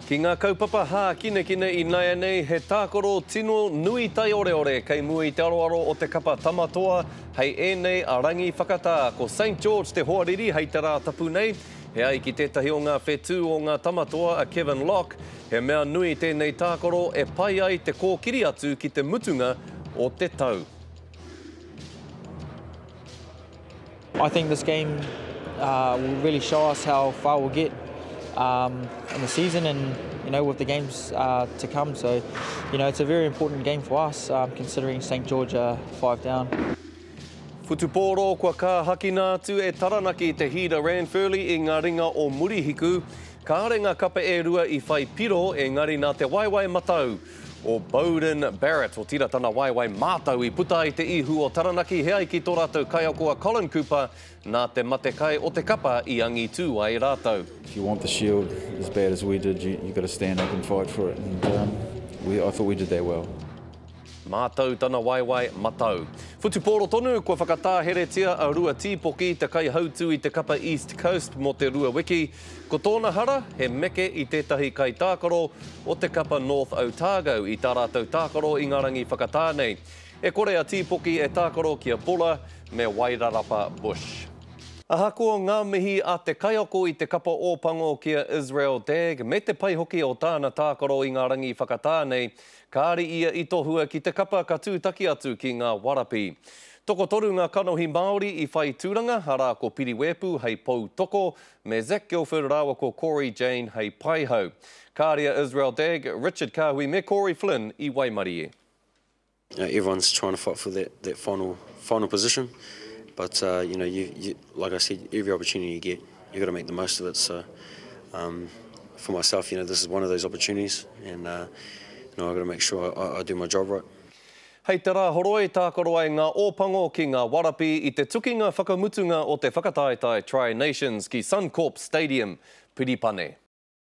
Ki ngā kaupapa hākinakina inaianei, he tākaro tino nui taioreore kei mua i te aroaro o te kapa Tama Toa hei ēnei a rangi whakatā. Ko Saint George te hoariri hei te Rātapu nei. He ai ki tētahi o ngā whetū o ngā Tama Toa a Kevin Locke, he mea nui tēnei tākaro e pai ai te kōkiri atu ki te mutunga o te tau. I think this game uh, will really show us how far we'll get um, in the season and you know with the games uh, to come. So, you know, it's a very important game for us um, considering St George are five down. Whutupōro kua kāhakina atu e Taranaki te Hīra Ranfurly i ngā ringa o Murihiku. Kāore ngā kapa e rua i whai piro, engari nā te waewae matau o Beauden Barrett, otira tana waewae mātau i puta ai te ihu o Taranaki, he ai ki tō rātou kaiako a Colin Cooper, nā te matekai o te kapa i angitū ai rātou. If you want the shield as bad as we did, you, you got to stand up and fight for it, and um, we, I thought we did that well. Mātau tana waewae matau. Whutupōro tonu, kua whakatāheretia a Rua Tīpoki, te kaihautū i te kapa East Coast mō te rua wiki. Ko tōna hara, he meke i tētahi kaitākaro o te kapa North Otago i tā rātou tākaro i ngā rangi whakatā nei. E kore a Tīpoki e tākaro ki a Buller me Wairarapa Bush. Ahakoa ngā mihi a te kaiako i te kapa Ōpango ki a Israel Dagg me te pai hoki o tāna tākaro i ngā rangi whakatā nei, Kāre ia i tohua ki te kapa ka tūtaki atu ki ngā Warapi. Tokotoru ngā kanohi Māori i whai tūranga, arā ko Piri Weepu hei pou toko, me Zac Guildford rāua ko Corey Jane hei paihau. Kāre a Israel Dagg, Richard Kahui me Corey Flynn i waimarie. You know, everyone's trying to fight for that, that final, final position. But, uh, you know, you, you, like I said, every opportunity you get, you've got to make the most of it. So, um, for myself, you know, this is one of those opportunities, and uh, you know, I've got to make sure I, I do my job right. Hei te Rāhoroi, tākaro ai ngā Ōpango ki ngā Warapi i te tukinga whakamutunga o te whakataetae Tri Nations ki Suncorp Stadium, Piripane.